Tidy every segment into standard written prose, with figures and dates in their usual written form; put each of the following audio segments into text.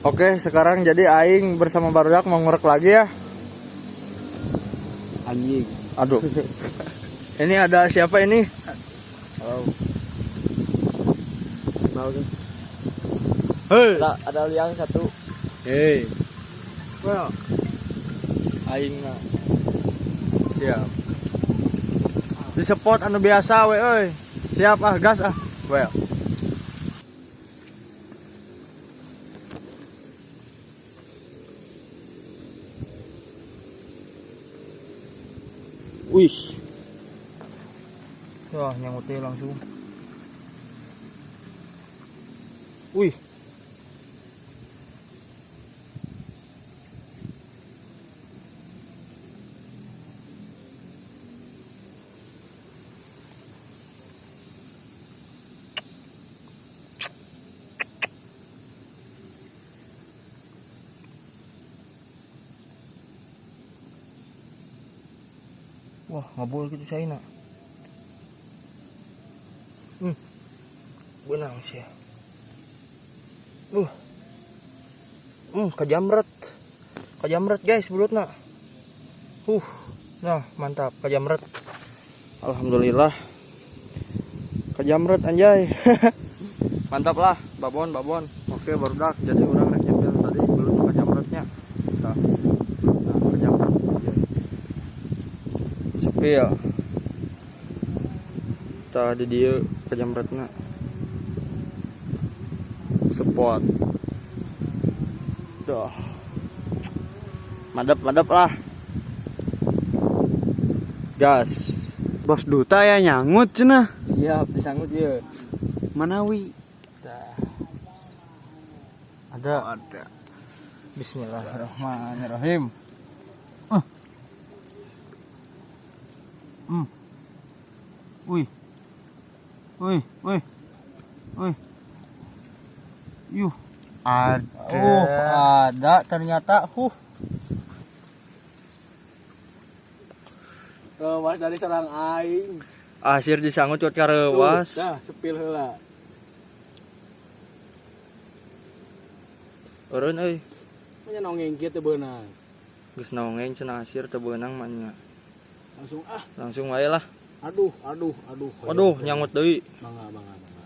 Oke, sekarang jadi aing bersama barudak mau ngurek lagi ya. Anjing. Aduh. Ini ada siapa ini? Halo. Mau kan? Hei. Ada liang satu. Hei. Well. Aing na. Siap. Di spot anu biasa we euy. Siap ah, gas ah. Well. Wih. Wah, nyangutnya langsung. Wih. Wah, ngabul gitu China. Benang sih. Kajamret. Kajamret guys belutna. Nah, mantap kajamret. Alhamdulillah. Kajamret anjay. Mantap lah, babon babon. Oke, barudak. Jadi urang rek nyempil tadi belut kajamretnya. Nah, kajamret. Sepil. Tah di dieu kajamretna. Spot. Duh. Madep-madep lah. Gas. Bos duta ya nyangut cenah. Siap disanggut ya. Manawi. Tah. Ada. Ada. Bismillahirrahmanirrahim. Wih. Wih, wih. Wih. Yuh. Ada. Ada ternyata. Mas dari sarang aing. Asir disanggut cuat karewas. Dah, sepil heula. Eureun euy. Nya nongeng kieu teu beunang. Geus nongeng cenah asir teu beunang mah nya. Langsung ah. Langsung wae lah. Aduh, aduh, aduh. Aduh, nyangut deui. Mangga, mangga, mangga.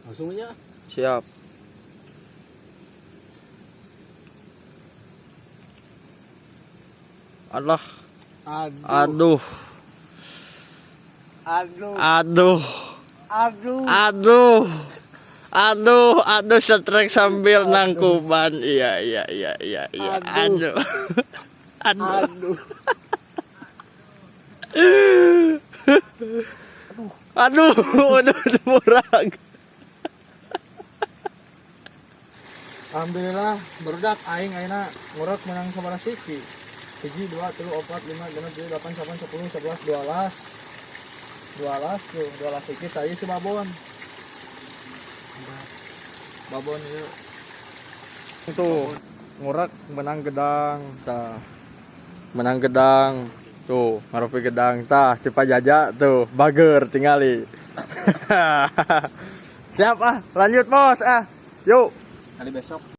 Langsung nya. Siap. Allah. Aduh. Aduh. Aduh. Aduh. Aduh. Aduh. Aduh, aduh setrek sambil nangkuban. Iya, iya, iya, iya, iya. Aduh. Aduh. Aduh. Aduh. Aduh, aduh, murag. Alhamdulillah, barudak aing ayeuna ngurek menang sabaraha siki. 1 2 3 4 5 6 7 8 9 10 11 12. 12 tuh, 12 siki tadi si babon. Babon ieu. Tuh, ngurek menang gedang tah. Menang gedang. Tuh, ngaropi gedang tah, Cipajaja tuh, bager tingali. Siap ah, lanjut bos ah. Yuk. Kali besok.